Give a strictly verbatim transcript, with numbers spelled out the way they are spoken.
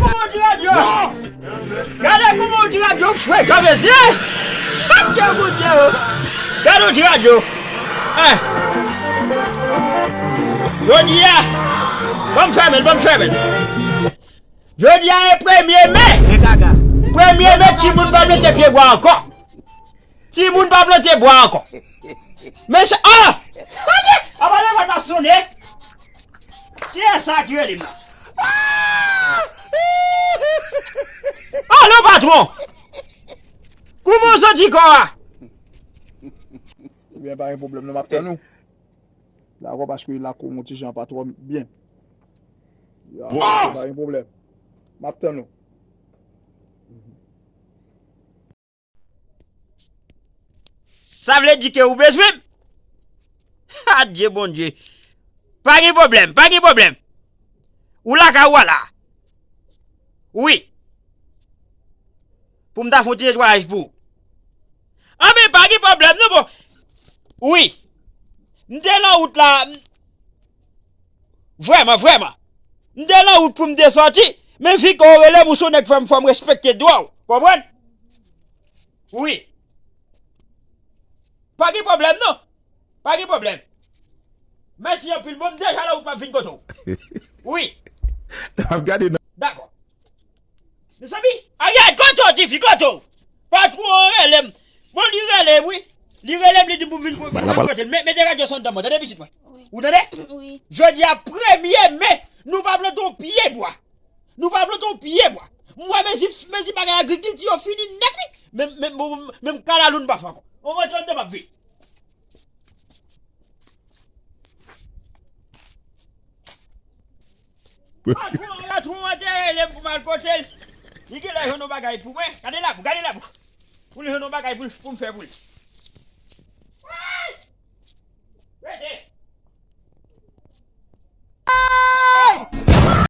Kòman w di radyo? Gade kòman w di radyo frekan, mesye! Gade w di radyo! Eh! Jodi a, ban m fèmen l, ban m fèmen l. Jodi a e premye me. Premye me, timoun pa plante pyebwa ankò. Timoun pa plante bwa ankò. Mesye, oh! Gade! Apa telefòn m ap sonnen? Kiyès sa ki rele m la? Alo, patwon! Kouman w santi kò a? Ebyen, pa gen pwoblèm non, m ap tann ou. Dakò, paske lakou m yon ti jan pa twò byen. Ya, pa gen pwoblèm. M ap tann ou. Sa vle di ke ou bezwen m? Adye Bondye. Pa gen pwoblèm, pa gen pwoblèm. Ou lakay ou a la. Wi. Pou m ta fè yon ti netwayaj pou ou. Anben, pa gen pwoblèm non, bon. Wi. M te lan wout la. Vrèman, vrèman. M te lan wout pou m te sòti, men vi ke w rele m, ou se yon nèg fò m, fò m respekte dwa w. Konprann? Wi. Pa gen pwoblèm non. Pa gen pwoblèm. Mèsi anpil, bon, m deja lan wout m ap vin kote w. Wi. N ap gade nan. Dakò. Mezanmi, Ariel, kote w, tifi, kote w? Patwon an rele m. Bon, li rele m, wi. Li rele m, li di m pou m vin ko-, vin kote l. Met, mete radyo sa anndan mwen, tande pitit mwen. Wi. Ou tande? Wi. Jodi a premye me, nou pa plante yon pye bwa. Nou pa plante yon pye bwa. M wè mezi, mezi bagay agrikilti yo fini nèt, wi. Menm, menm, menm, menm kalalou n pa fè ankò. On rantre anndan m ap vin. Patwon, patwon an te rele m pou m al kote l. Li genlè jwenn yon bagay pou mwen. Gade labou, gade labou. Pou li jwenn yon bagay pou, pou m fè pou li.